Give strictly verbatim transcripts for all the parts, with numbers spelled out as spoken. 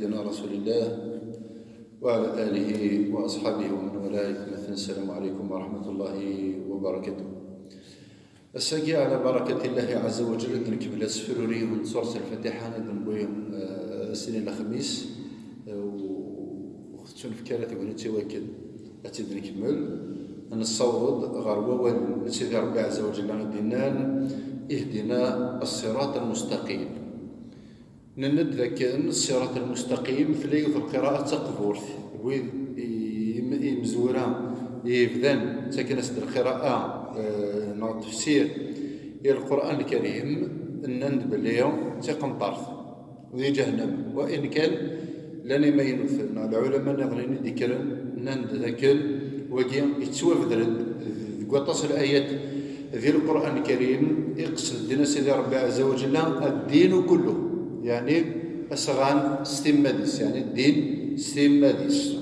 سيدنا رسول الله وعلى آله وأصحابه ومن والاه، ثم السلام عليكم ورحمة الله وبركاته. Ass-agi, ɛla barakat Illahi ɛazza wa jall, ad nkemmel asefruri n surat al-Fatiḥa, ad newwi, eh, ass-nni n lexmis, eh, u, u tettunefk ara tegnit i wakken ad tt-id-nkemmel. Nessaweḍ-d ɣer wawal n Sidi Ṛebbi ɛazza wa jall i d-yennan: "Ihdina as-sirat al-mustaqim." Nenna-d dakken ṣṣirat al-mustaqim tella yiwet n lqira'a d taqburt. Wid i-, im-, imezwura yebdan ttaken-as-d lqira'a, eh, neɣ tefsir i Lqur'an Lkarim, nnan-d belli d tiqenṭert di ǧahennam. Wa in kan llan imaynuten neɣ lɛulama nniḍen i d-ikkren, nnan-d dakken wagi yettwabedren deg waṭas n layat di Lqur'an Lkarim, iqsed ddin a Sidi Ṛebbi ɛazza wa jalla ad-dinu kullu, yeɛni asɣan s timmad-is, yeɛni ddin s timmad-is.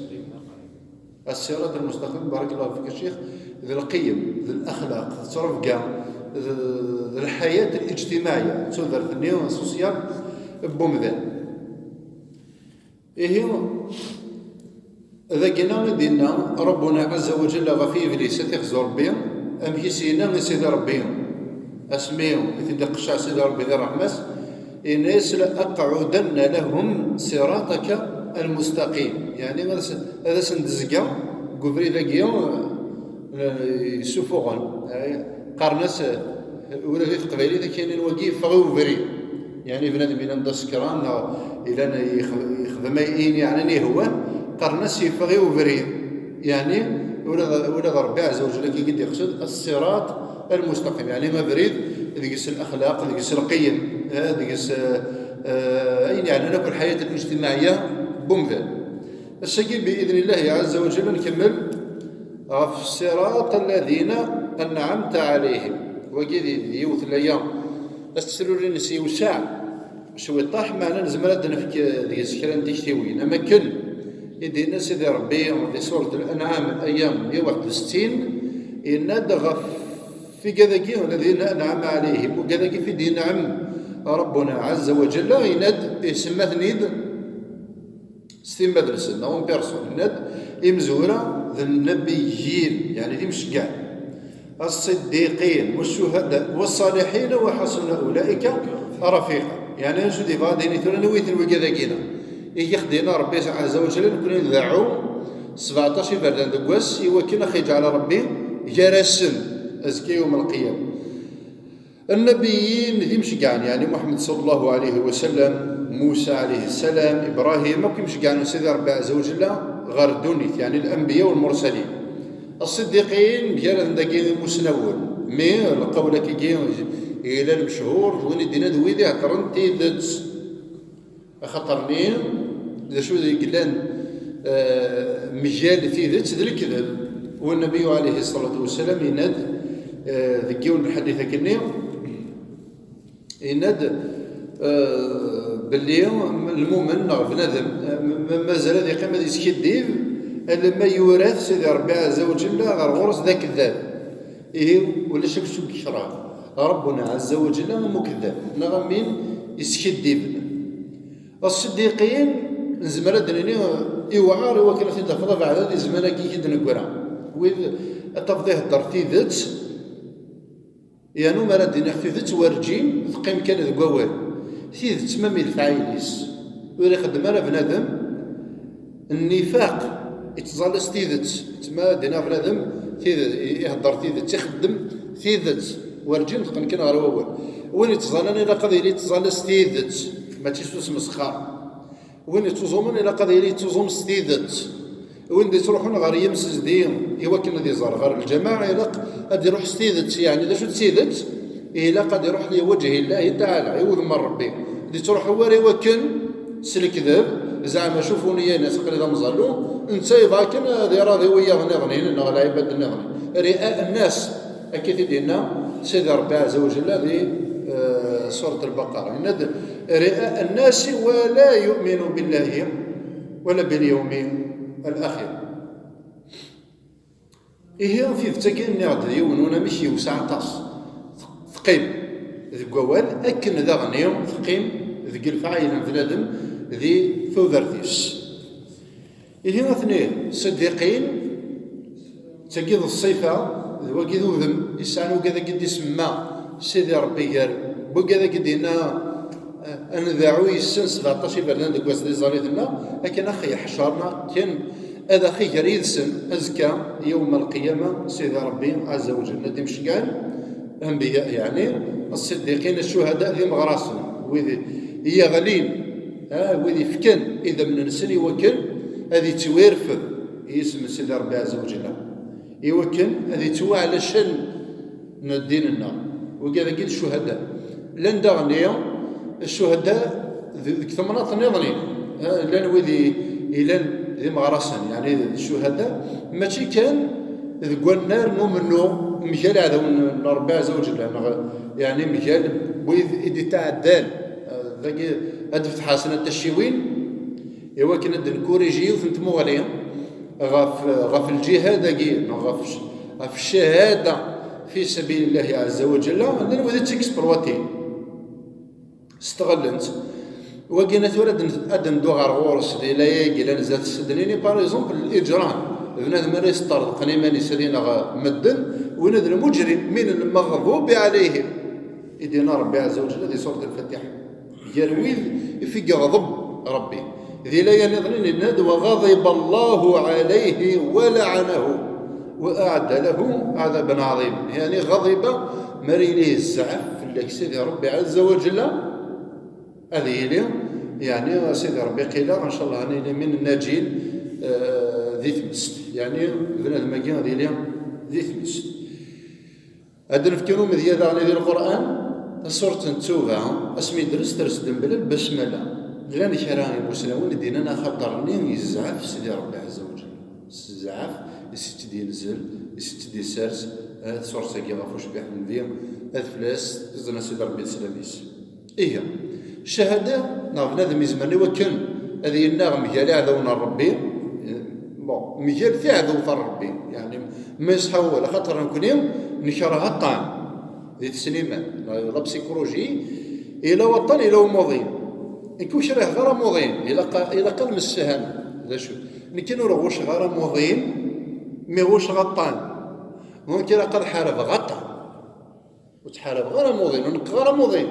As-sirat al-mustaqim, barakallahu fik a Ccix, d lqiyem, d laxlaq, d ttrebga, d, d lḥayat al-ijtimaɛiyya, d tudert-nni social n wemdan. Ihi, dagina i d-yenna Rabbuna ɛazza wa jalla ɣef Iblis, ad t-ixzu Rebbi, amek i s-yenna i Sidi Rebbi, asmi i t-id-iqecceɛ Sidi Rebbi di ṛṛeḥma-s, yenna-yas: "La aqɛudanna lahum sirataka al-mustaqim." Yeɛni, ad as-, ad asen-d-zgeɣ deg ubrid-agi, eh, yessufuɣen. Eh, qqaren-as, eh, ula di teqbaylit, akaynin wagi yeffeɣ i ubrid. Yeɛni, bnadem ilan d asekran, neɣ ilan yex-, yexdem ayen yeɛnan yehwan, qqaren-as yeffeɣ i ubrid. Yeɛni, ula d, ula d Rebbi ɛazza wa jalla i d-iqsed as-sirat al-mustaqim. Yeɛni, abrid deg-s laxlaq, deg-s lqiyem, eh, deg-s, eh, eh, ayen yeɛnan akk lḥayat al-ijtimaɛiyya n wemdan. Ass-agi, bi idnillahi ɛazza wa jalla, nkemmel ɣef sirat alladina anɛamta ɛalayhim. Wagi d, d yiwet laya, asefruri-ines yewseɛ cwiṭaḥ, meɛna nezmer ad d-nefk deg-s kra n tiktiwin. Am akken i d-yenna Sidi Ṛebbi di surat Al-Anɛam, aya meyya waḥed u settin, yenna-d ɣef igad-agi, alladina anɛama ɛalayhim, ugad-agi fi d-yenɛem Rabbuna ɛazza wa jalla, yenna-d, isemma-ten-id s timmad-nsen, neɣ en personne, yenna-d: "Imezwura d nnabiyyin", yeɛni d imceggɛen, "as-siddiqin, wac-cuhada, was-saliḥin, wa ḥasuna ulaika rafiqa." Yeɛni, acu d-yebɣa ad d-yini tura, anwi-ten wigad-agi-na? Ihi, ixdin Ṛebbi ɛazza wa jalla, nekni ndeɛɛu sbeɛṭac iberdan deg wass i wakken ad ɣ-yeǧɛel Ṛebbi gar-asen azekka yawm lqiyama. Nnabiyyin d imceggɛen, yeɛni Muḥemmed ṣalla Llahu ɛalayhi wa sallam, Musa ɛalayhi ssalam, Ibṛahim, akk imceggɛen n Sidi Ṛebbi ɛazza wa jalla ɣer ddunit, yeɛni lanbiya wal mursalin. Ṣṣiddiqin, mgaraden dagi imusnawen, mi lqawl akkagi yella lmechuṛ, d win i d-yenna d wid iheddren tidet. Axaṭer-nni, d acu i yellan, eh, mgal tidet d lekdeb. U Nnbi ɛalayhi ṣṣalatu wa ssalam yenna-d, eh, deg yiwen n lḥadit akkenni, yenna-d, eh, belli lmumen neɣ bnadem, eh, ma, ma, mazal ad yeqqim ad yeskiddib, alamma yurat Sidi Ṛebbi ɛazza wa jalla ɣer ɣur-s d akeddab. Ihi, ulac akk seg kra. Ṛebbuna ɛazza wa jalla am ukeddab, neɣ am win yeskiddiben. Ṣṣiddiqin, nezmer ad d-nini, iwɛer i wakken ad t-id-tafeḍ abeɛda di zzman-agi i d-neggra. Wid ad tafeḍ ihedder tidet, yernu mi ara d-iniɣ tidet, werǧin teqqim kan deg wawal. Tidet, ma mi lefɛayel-is ur ixeddem ara bnadem, nnifaq, ittẓalla s tidet. Tma d-iniɣ bnadem, tidet, ihedder tidet, ixeddem tidet, werǧin teqqen kan ɣer wawal. Win ittẓallan ilaq ad yili ittẓalla s tidet, mačči s usmesxer. Win yettuẓumen ilaq ad yili yettuẓum s tidet. Win d-yettruḥun ɣer yimsezdi i wakken ad iẓer ɣer lǧamaɛ, ilaq ad iruḥ s tidet. Yeɛni, d acu d tidet? Ilaq ad iruḥ li wajhi Llahi taɛala, i wudem n Ṛebbi. D-ittruḥu war i wakken s lekdeb, zeɛma cufuni-, a-, aql-i d ameẓallu, netta yebɣa kan ad iṛaḍi wiyaḍ nniḍen, neɣ lɛibad nniḍen. Ri'a nnas, akka i t-id-yenna Sidi Ṛebbi ɛazza wa jalla di, eh, surat Lbaqara. Yenna-d: "Ri'a nnasi wa la yu'minu billahi wa la bil yawmi al-axir." Ihi, tidet-agi nniɣ-d d yiwen unamek yewseɛ aṭas. Teqqim deg wawal, akken daɣen teqqim deg lefɛayel n bnadem di tudert-is. Ihi atni ṣiddiqin, d tagi d ṣṣifa, d wagi d udem yesɛan wigad-agi d-isemma Sidi Ṛebbi gar wigad-agi d-yenna, eh, ad nedɛu yes-sen sbeɛṭac iberdan deg wass d iẓaliten-nneɣ, akken ax-, yeḥcer neɣ akken ad aɣ-iger yid-sen azekka, yawm al-qiyama, Sidi Ṛebbi ɛazza wa jalla, ad d-imceggɛen anbiya, yeɛni ṣṣiddiqin, ccuhada, d imeɣrasen, wid yeɣlin, ah, wid yefkan idammen-nsen i wakken ad yettwirfed yisem n Sidi Ṛebbi ɛazza wa jalla, i wakken ad yettwaɛla ccan n ddin-nneɣ. Wigad-agi d ccuhada. Llan daɣen ccuhada deg, deg temnaḍt nniḍen, eh, llan wid i, ilan d imeɣrasen, yeɛni d ccuhada, mačči kan deg wannar n umennuɣ mgal iɛdawen n Ṛebbi ɛazza wa jalla, neɣ yeɛni mgal wid i d-itɛeddan, eh, dagi ad d-fetḥasen tacciwin, i wakken ad d-nkuriji yiwet n tmuɣli ɣef, ɣef lǧihad-agi, neɣ ɣef, ɣef ccahada fi sabilillahi ɛazza wa jalla, llan wid i tt-exploitin, stɣellen-tt. Wagi tura ad n-, ad neddu ɣer ɣur-s di layagi llan zdat-s, ad d-nini, par exemple, l-ijran, bnadem ara yesṭerḍqen iman-is ad ineɣ medden, win d lmuǧrim, min lmaɣḍubi ɛalayhim, i d-yenna Ṛebbi ɛazza wa jalla di surat al-Fatiḥa. Gar wid i fi yeɣḍeb Ṛebbi. Di laya nniḍen yenna-d: "Wa ɣaḍiba Allahu ɛalayhi wa laɛanahu wa aɛadda lahu ɛadaban ɛaḍima." Yeɛni ɣaḍiba, mi ara yili yezɛef fell-ak Sidi Ṛebbi ɛazza wa jalla, ad yili, yeɛni Sidi Ṛebbi qila, ncallah, ad nili min nnajin, eh, di tmest. Yeɛni bnadem-agi ad yili di tmest. Ad d-nefk umedya daɣen di Lqur'an, surat n Ttuba, asmi i d-tres, tres-d mebla lbasmala. Llan kra imusnawen i d-yennan axaṭer-nni yezɛef Sidi Ṛebbi ɛazza wa jalla. Yezɛef, i s-itt-id-yenzel, i s-itt-id-isers, eh, surat-agi ɣef ucbiḥ n Nnbi, ad fell-as iẓna Sidi Ṛebbi leslam-is. Ihi, ccahada, neɣ bnadem izemren i wakken ad yennaɣ mgal iɛdawen n Ṛebbi, eh, bon, mgal tiɛdawt n Ṛebbi, yeɛni, ma yeṣḥa wawal, axaṭer nekkni nekreh aṭṭan di tesniman, la, la psychologie, ila waṭṭan, ila umuḍin. Nekk ur kriheɣ ara amuḍin, ilaq, ilaq ad nmessiham d acu. Nekk ur ɣucceɣ ara amuḍin, mi ɣucceɣ aṭṭan. Donc ilaq ad ḥarbeɣ aṭṭan. Ur ttḥarabeɣ ara amuḍin, ur neqqeɣ ara amuḍin.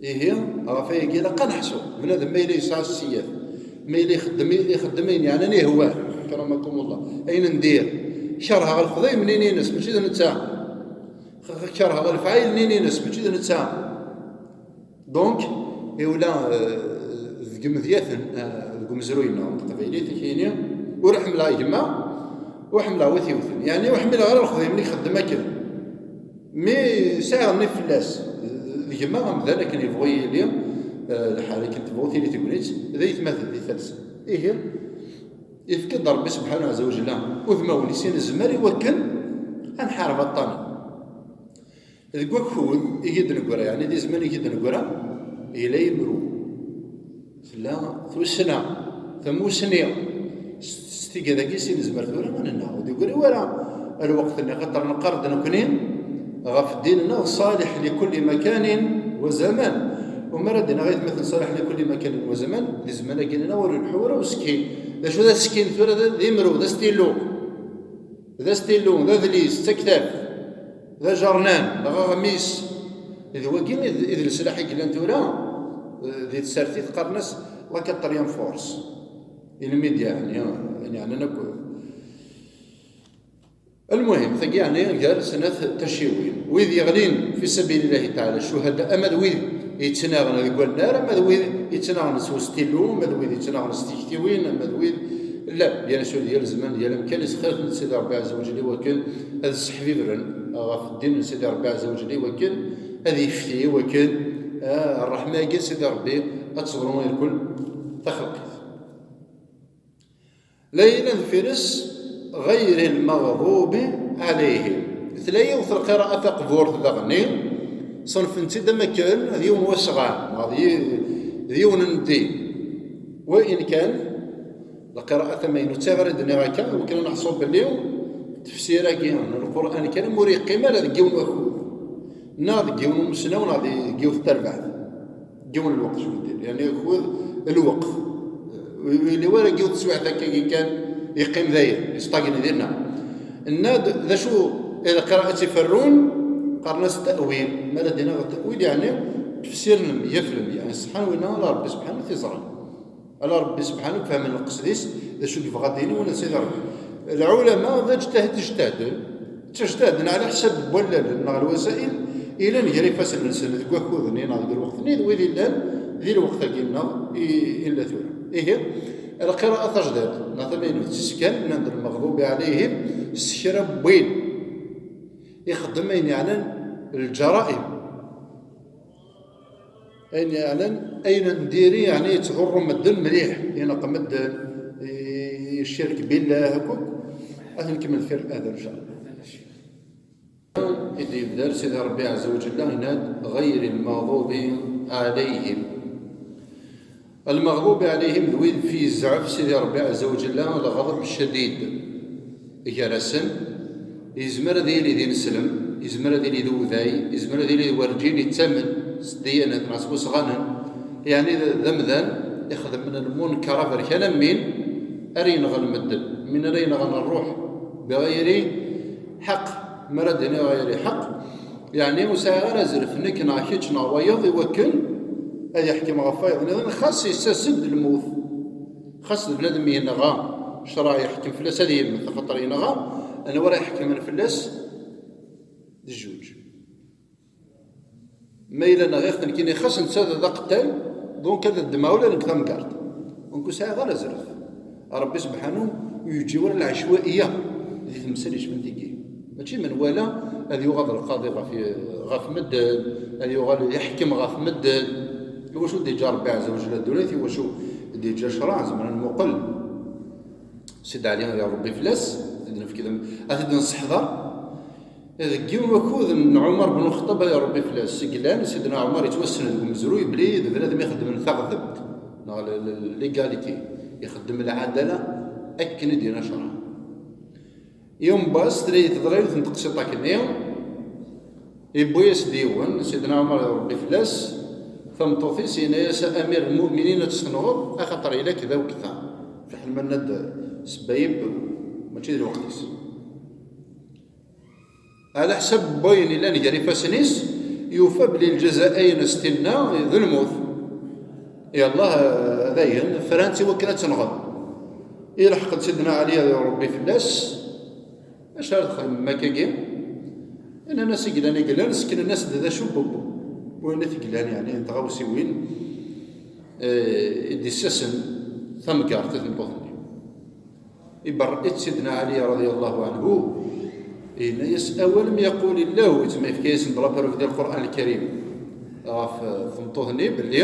Ihi, ɣef wayagi ilaq ad neḥsu. Bnadem ma yella yesɛa ssiyat, ma yella ixeddem, ixeddem ayen yeɛnan ihwan, akramakumullah, ayen n dir. Kerheɣ lexdayem-nni-ines, mačči d netta. Kerheɣ lefɛayel-nni-ines, mačči d netta. Donc, iwla, eh, deg imedyaten, eh, deg umezruy-nneɣ n teqbaylit, i k-yini, ur ḥemmleɣ gma, ur ḥemmleɣ wi t-yewten. Yeɛni, ur ḥemmleɣ ara lexdayem-nni ixeddem akken. Mi sɛiɣ nnif fell-as, d gma amdan akken yebɣu yili, eh, lḥal akken tebɣu tili tegnit, d aytmaten di talsa. Ihi, yefka-d Ṛebbi subḥanahu ɛazza wa jalla udmawen-is i nezmer i wakken ad nḥareb aṭṭanen. Deg wakud i yi-d-neggra, yeɛni di zzman i yi-d-neggra, yella yimru. Tella tussna, tamusni. S, s tigad-agi i nezmer tura ad nennaɣ. Ur d-yegri wara lweqt-nni, xaṭer neqqar-d nekkni ɣef ddin-nneɣ: ṣaliḥ li kulli makanin wa zaman. U mi ara d-iniɣ aytmaten ṣaliḥ li kulli makanin wa zaman, di zzman-agi-nneɣ ur ileḥḥu ara usekkin. D acu d asekkin tura? D, d imru, d astillu. D astillu, d adlis, d taktabt, d ajernan, neɣ aɣmis. D wagi i d, i d leslaḥ i yellan tura, eh, di tsertit qqaren-as la quatrième force. Ilmidi, yeɛni, yeɛnan akk. Lmuhim, tagi yeɛni gar snat tacciwin. Wid yeɣlin fi sabilillahi taɛala, ccuhada, ama d wid yettnaɣen deg wannar, ama d wid yettnaɣen s westillu, ama d wid yettnaɣen s tiktiwin, ama d wid, llan, bien sûr, di yal zzman, di yal amkan, isexxir-ten Sidi Ṛebbi ɛazza wa jalla i wakken ad sseḥbibren ɣef ddin n Sidi Ṛebbi ɛazza wa jalla, i wakken ad yefti, i wakken, ah, ṛṛeḥma-agi n Sidi Ṛebbi ad teḍru irkul taxelqit. Layla deffir-s, ɣayri lmaɣḍubi ɛalayhim. Tella yiwet lqira'a taqburt daɣenni, ṣenfen-tt-id am akken d yiwen wasɣan, neɣ d yi-, d yiwen n ddin. Wa in kan, lqira'a tamaynut, tiɣri d-nniɣ akka, wakken ad neḥṣu belli tefsir-agi n Lqur'an Lkarim ur yeqqim ara deg yiwen wakud, neɣ deg yiwen umesnaw, neɣ deg yiwet terbaɛt, deg yiwen lweqt, je veux dire. Yeɛni akud lweqt. Ur yelli wara yiwet teswiɛt akkagi kan, yeqqim dayen, yesṭagni dinna. Nna-d d acu, lqira'a i tt-iferrun, qqaren-as ta'wil. Mi ara d-iniɣ ta'wil, yeɛni tefsiren meyafren, yeɛni ṣṣeḥḥan winna ala Rebbi subḥanahu i t-iẓran. Ala Rebbi subḥanahu i ifehmen lqesd-is, d acu i yebɣa ad d-yini winna Sidi Rebbi. Lɛulama d ajtahid ijtahden, ttejtaden ɛla ḥsab n wallalen neɣ lwasa'il yellan gar ifassen-nsen deg wakud-nni neɣ deg lweqt-nni, d wid yellan di lweqt-agi-nneɣ i, i nella tura. Ihi, lqira'a tajdidt neɣ tamaynut, s kan nnan-d lmeɣdubi ɛlayhim s kra n win ixeddem ayen yeɛnan lǧara'im. Ayen yeɛnan, ayen n diri, yeɛni yettḍurru medden mliḥ, ineqq medden, i, i ccirk billah, akk, ad t-nkemmel fi lqader, in ca Allah. I d-yebder Sidi Rebbi Ɛezza wa Ǧella, yenna-d: "Ɣayri lmaɣdubi ɛalayhim." Lmaɣdubi ɛalayhim d wid fi yezɛef Sidi Rebbi Ɛezza wa Ǧella lɣeḍb ccadid gar-asen. Yezmer ad yili d ineslem, yezmer ad yili d uwday, yezmer ad yili d werǧin yettamen s ddyanat neɣ s wesɣanen, yeɛni d, d amdan ixedmen lmunkar aberkan am win ara yenɣen medden, win ara yenɣen ṛṛuḥ biɣayri ḥeqq. Mi ara d-iniɣ ɣayri ḥeqq, yeɛni ur sɛiɣ ara azref nekk neɣ kečč neɣ wayeḍ i wakken ad yeḥkem ɣef wayeḍ nniḍen, xas yessas-d lmut. Xas d bnadem yenɣa, ccṛeɛ yeḥkem fell-as ad yemmet axaṭer yenɣa, anwa ara iḥekmen fell-as? D jjuǧ. Ma yella nɣiɣ-t nekkini, xas netta d aqettal, donc ad ddmeɣ ula nekk tamgerḍt. Donc ur sɛiɣ ara azref. Rebbi subḥanu ur yeǧǧi wara lɛecwa'iya di temsal yecban tigi. Mačči menwala ad yuɣal d lqaḍi ɣef, ɣef medden, ad yuɣal yeḥkem ɣef medden. Iwacu d-yeǧǧa Rebbi Ɛezza wa Ǧella ddunit, iwacu d-yeǧǧa ccṛeɛ, zemren ad nmuqel. Sidi Ɛli, ad iṛebbi fell-as, ad t-id-nefk d am-, ad t-id-nesseḥḍer. Deg yiwen wakud n Ɛumar ben Lxeṭṭab, ad iṛebbi fell-as, i yellan, Sidna Ɛumar yettwassen deg umezruy belli d bnadem ixeddmen taɣdemt, neɣ l-, l-, l'égalité, ixeddem lɛadala akken i d-yenna ccṛeɛ. Yiwen wass, tella teḍra yiwet n teqsiṭ akkenni, yewwi-yas-d yiwen, Sidna Ɛumar, ad iṛebbi fell-as, tameṭṭut-is, yenna-yas: "A Amir lmuminin, ad tessenɣeḍ, axaṭer yella kda u kda." Fiḥel ma nenna-d ssebba-yib, mačči d lweqt-is. Ɛla ḥsab n wayen yellan gar ifassen-is, yufa belli lǧaza ayen s-tenna d lmut. Yallah, dayen, fran-tt i wakken ad tt-nɣen. Ilḥeq-d Sidna Ɛli, ad iṛebbi fell-as: "Acu ara txedmem akkagi?" Nnan-as: "I yellan, i yellan", seknen-as-d d acu n, n wayen i t-yellan, yeɛni n tɣawsiwin, eh, i d-issasen tamgerḍt i tmeṭṭut-nni. Iberreq-itt Sidna Ɛli radiyallahu anhu, yenna-yas: "Awalam yaqul Illahu", yettma yefka-yasen-d la preuve di Lqur'an Lkarim ɣef, eh, tmeṭṭut-nni belli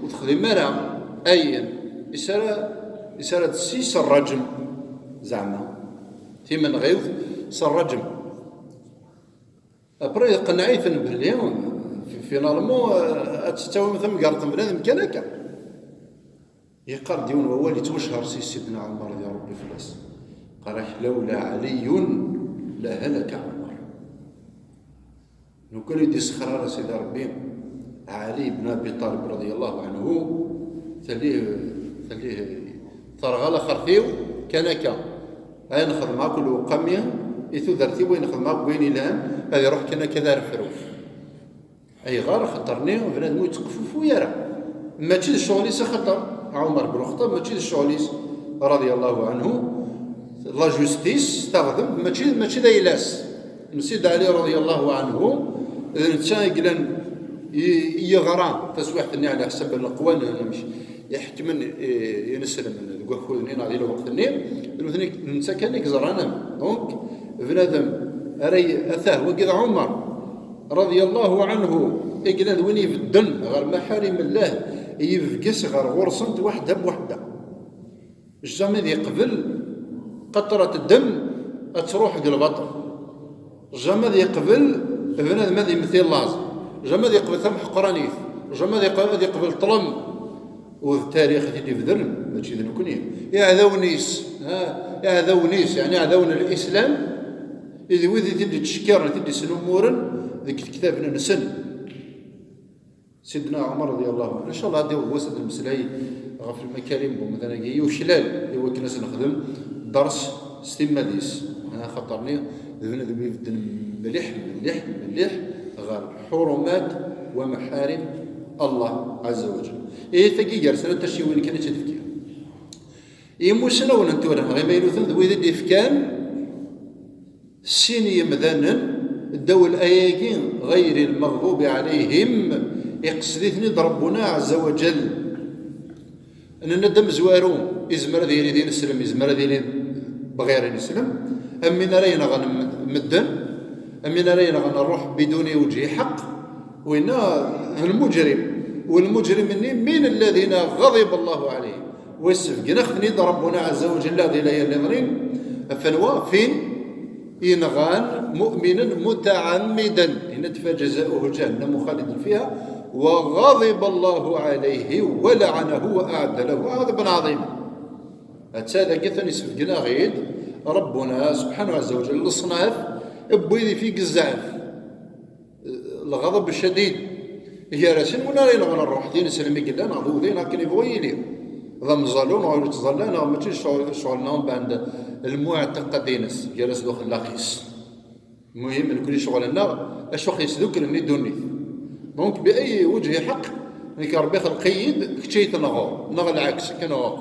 ur texdim ara ayen is ara, is ara d-tessis rrajm, zeɛma timenɣiwt s rrajm. Après, iqenneɛ-iten belli, fi-, finalement, eh, ad tettawim tamgerḍt n bnadem kan akka. Yeqqar-d yiwen wawal yettwachar si Sidna Ɛumar, ad iṛebbi fell-as. Qqar-ak: "Lawla Ɛaliyun la halaka Ɛumar." Lukan ur d-isexxer ara Sidi Ṛebbi Ɛli ibn Abi Ṭalib radiyallahu anhu, talli, talli terɣa laxert-iw kan akka. Ayen xedmeɣ akk lewqam-i i tudert-iw, ayen xedmeɣ akk wayen yelhan, ad iṛuḥ kan akka d arefru. Ayɣer? Axaṭer-nni bnadem ur yettqeffufuy ara. Mačči d ccɣel-is, axaṭer Ɛumar ben Lxeṭṭab mačči d ccɣel-is, radiyallahu anhu, la justice, taɣdemt, mačči, mačči d ayla-s. N Sidi Ɛli radiyallahu anhu, d netta i yellan i, i yeɣra taswiɛt-nni ɛla ḥsab n leqwanen, amek iḥekmen i, ineslemen deg wakud-nni neɣ di lweqt-nni, d nutni, d netta kan i yeẓran. Donc, bnadem ara y-, atah, wagi d Ɛumar, radiyallahu anhu, i yellan d win ibedden ɣer maḥarim llah, yebges ɣer ɣur-sent waḥda b waḥda. Jamais ad yeqbel qatra n ddem ad truḥ deg lbaṭel. Jamais ad yeqbel bnadem ad yemmet i laẓ. Jamais ad yeqbel tamḥeqranit. Jamais ad yeq-, ad yeqbel ṭṭlem. U d tarix i t-id-ibedren, mačči d nekni. Iɛdawen-is, ha, iɛdawen-is, yeɛni iɛdawen n Lislam, i d wid i t-id-ittcekkiren, i t-id-isnumuren deg tektaben-nsen. Sidna Ɛumar radiyallahu anhu. Incallah, ad d-yaweḍ wass ad d-nemmeslay ɣef lmakarim n umdan-agi yuklal i wakken ad s-nexdem dders s timmad-is. Axaṭer-nni d bnadem ibedden mliḥ, mliḥ, mliḥ ɣer ḥurumat wa meḥarim Allah Azza wa Jal. Ihi tagi gar snat tacciwin kan i tt-id-fkiɣ. Imusnawen n tura, imaynuten d wid i d-ifkan sin yemdanen ddaw l-aya-agi, ɣayri lmaɣdubi ɛalayhim, iqsed-iten-id Rabbuna Ɛezza wa Jal. Nenna-d amezwaru, izmer ad yili d ineslem, izmer ad yili bɣir ineslem, am win ara yenɣen m-, medden, am win ara yenɣen ṛṛuḥ biduni wejhi ḥeqq, winna d lmuǧrim. Walmuǧrim-nni min alladhina ɣadiba Allahu ɛalayhim. Wa yessebgen-aɣ-ten-id Rabbuna Ɛezza wa Jalla di layal niḍnin, ɣef anwa? Fin yenɣan mu'minen mutɛammiden. Yenna-d, فجزاؤه جهنم خالدا فيها وغضب الله عليه ولعنه وأعد له عذابا عظيما. Atta dagi atan yessebgen-aɣ-id Rabbuna subḥanahu ɛezza wa jalla leṣnaf n wid i fi yezzɛef. Lɣaḍeb ccadid gar-asen win ara yenɣen ṛṛuḥ, d ineslem i yellan, neɣ d uwḍin akken yebɣu yili. D ameẓẓalu, neɣ ur yettẓalla, neɣ mačči d ccɣel, ccɣel-nneɣ mbeɛd lmuɛtaqad-ines, gar-as d uxellaq-is. Lmuhim, nekni ccɣel-nneɣ, acu aɣ-yesduklen i ddunit. Donc, bi ay wejhi ḥeqq, nekk Ṛebbi xelq-iyi-d, kečč ay tenɣeḍ, neɣ lɛeks, akken uɣeɣ.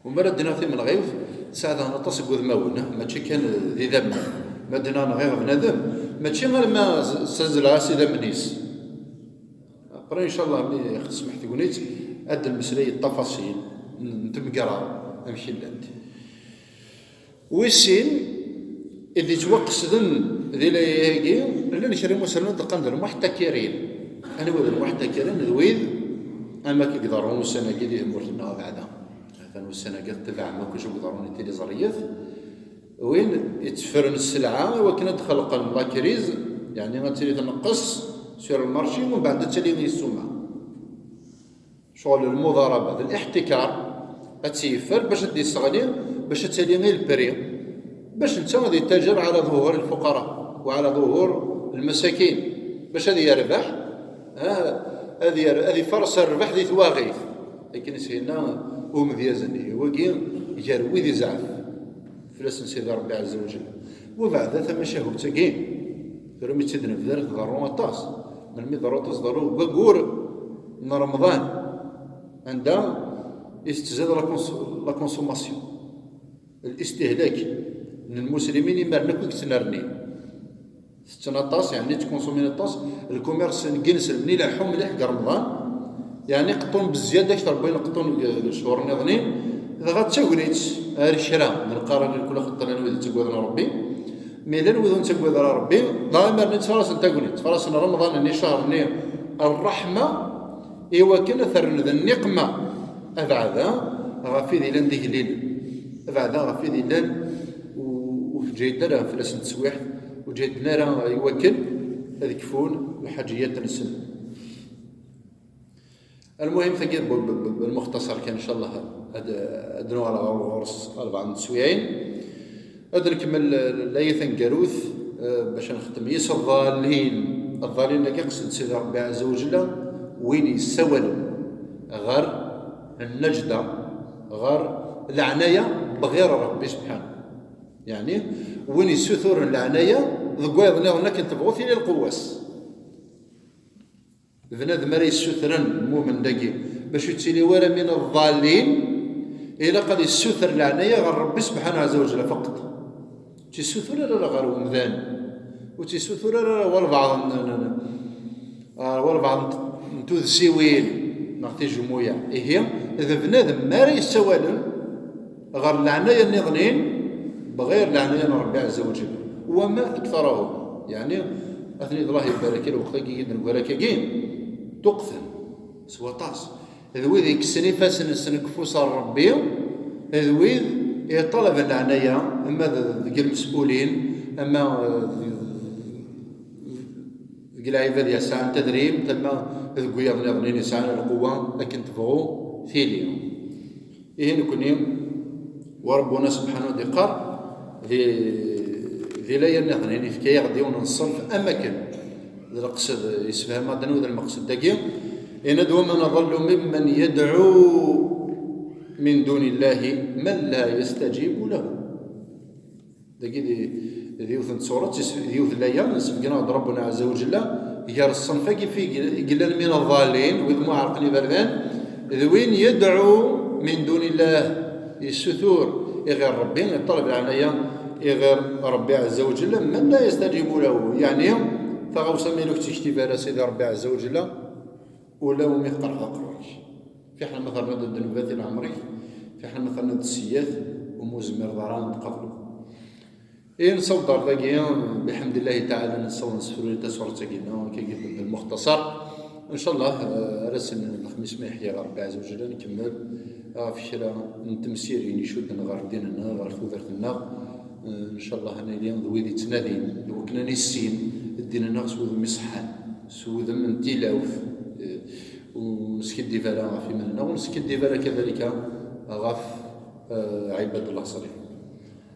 Wammer ad d-iniɣ timenɣiwt, tesɛa daɣen aṭas n wudmawen, mačči kan d idammen. Ma d-iniɣ nɣiɣ bnadem, mačči arma s-, ssazzleɣ-as idammen-is. Après, incallah, mi ɣ-tesmeḥ tegnit, ad d-nemmeslay ṭṭafasil n, n tmegra, amek i llant. Wis sin, i d-yettwaqesden di layla-agi, llan kra n imussnawen d-qqaren d lmuḥtakirin. Anwa d lmuḥtakirin? D wid, am akka i iḍerrun ussan-agi di tmurt-nneɣ abeɛda. Atan ussan-agi tebɛem akk acu i iḍerrun i tiliẓriyat. Win itteffren sselɛa i wakken ad d-xelqen la crise, yeɛni ad tili tneqqes sur le marché, u mbeɛd ad tali i ssuma. Ccɣel lmuḍaraba d liḥtikar, ad tt-yeffer bac ad d-yesseɣli, bac ad tali i lpri, bac netta ad yettajer ɛala ḍuhur lfuqara wa ɛala ḍuhur lmasakin, bac ad yerbeḥ, ah, ad yer-, ad ifares rrbeḥ di twaɣit. Akken i s-yenna umedyaz-nni, wagi gar wid izeɛfen fell-asen Sidi Ṛebbi Ɛezza wa Jell. Wa beɛda tamacahut-agi, tura mi tt-id-nebder tḍerru aṭas. Melmi tḍerru aṭas? Tḍerru deg waggur n Remḍan, anda i tettzad la cons-, la consommation, listihlak n lmuslimin imaren akk i yettnernin. Tetten aṭas, yeɛni ttkunsumin aṭas. Lkumirs n yineslem-nni ileḥḥu mliḥ deg Remḍan, yeɛni qeṭṭun bezziyada akter n wayen qeṭṭun deg, deg cchur nniḍnin. Dɣa d tagnit ar kra n lqaran, lkul axeṭṭan n wid yettaggaden Ṛebbi. Mi llan wid ur nettaggad ara Ṛebbi, dɣa imaren ttfarasen tagnit, ttfarasen Remḍan-nni, ccher-nni, ṛṛeḥma, i wakken ad t-rren d nniqma abeɛda ɣef wid yellan d igellilen, abeɛda ɣef wid yellan u-, ur teǧǧa-d ara fell-asen teswiḥt, ur ǧǧa-d ara i wakken ad kfun lḥaǧiyat-nsen. Almuhim, tagi b-, b-, b-, lmuxtasar kan, incallah, ad, ad nuɣal ɣer ɣur-s rebɛa n teswiɛin. Ad nkemmel layat taneggarut, eh, bac ad nextem yis ḍalin. Ḍalin-agi qsed Sidi Ṛebbi Ɛezza wa Jella, win yessawalen ɣer nnaǧda, ɣer leɛnaya bɣir Ṛebbi subḥanahu. Yeɛni, win yessuturen leɛnaya deg wayeḍ nniḍen akken tebɣu tili lqewwa-s. D bnadem ara yessutren lmumen dagi, bac ur yettili wara min ḍalin, ilaq ad yessuter leɛnaya ɣer Ṛebbi subḥanahu ɛezza wa jella faqeṭ. Ur tt-yessutur ara ɣer umdan, ur tt-yessutur ara ɣer walbeɛḍ n, n, n, ɣer walbeɛḍ n, n tudsiwin neɣ tijmuya. Ihi, d bnadem mi ara yessawalen ɣer leɛnaya nniḍnin, bɣir leɛnaya n Ṛebbi ɛezza wa jell. Wama aktarahum. Yeɛni, atni d Allah ibarek i lweqt-agi i d-neggar akkagi, ṭṭuqten s waṭas. D wid ikessen ifassen-nsen deg ufus n Ṛebbi, d wid iṭalaben leɛnaya, ama d, deg lmes'ulin, ama, eh, d, deg lɛibad yesɛan tadrimt, ama deg wiyaḍ nniḍen i yesɛan lqewwa akken tebɣu tili. Ihi nekni, wa Ṛebbuna subḥanahu ad iqqar, di, di laya nniḍen, yefka-yaɣ-d yiwen n ṣṣenf am akken. D leqsed, yessefham-aɣ-d anwa d lmeqsed dagi. Yenna-d: ومن أضل ممن يدعو من دون الله من لا يستجيب له. Dagi di, di yiwet n tsurat, di yiwet n laya, nsebgen-aɣ-d Rabbuna Azza wa Jalla gar ṣṣenf-agi fi i yellan min ḍalin, wid muɛerqen iberdan, d win yedɛu min duni llah, yessutur i ɣir Rebbi, yeṭṭaleb leɛnaya i ɣir Rebbi Azza wa Jalla, من لا يستجيب له. Yeɛni, taɣawsa ma ur k-tt-yektib ara Sidi Rebbi Azza wa Jalla, ula umi tqerḥeḍ aqerru-k. Fiḥel ma terniḍ ddnubat i leɛmer-ik, fiḥel ma terniḍ ssiyat, umi ur tezmireḍ ara ad tqableḍ. I nṣaw-d ar dagi, biḥemdillahi taɛala, nessaweḍ nesefru tasuret-agi-nneɣ, akka i d lmuxtasar. Ncallah, eh, ar ass n lexmis ma yeḥya Rebbi Ɛezza wa Jalla, ad nkemmel ɣef kra n temsirin icudden ɣer ddin-nneɣ, ɣer tudert-nneɣ. Eh, ncallah ad nili d wid yettnadin i wakken ad nissin ddin-nneɣ s wudem iṣeḥḥan, s wudem n tilawt, eh, ur neskiddib ara ɣef iman-nneɣ, ur neskiddib ara kadalika ɣef, eh, ɛibad Allah ṣṣaliḥin.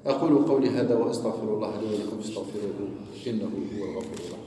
أقول قولي هذا وأستغفر الله لي ولكم فاستغفروه إنه هو الغفور الرحيم.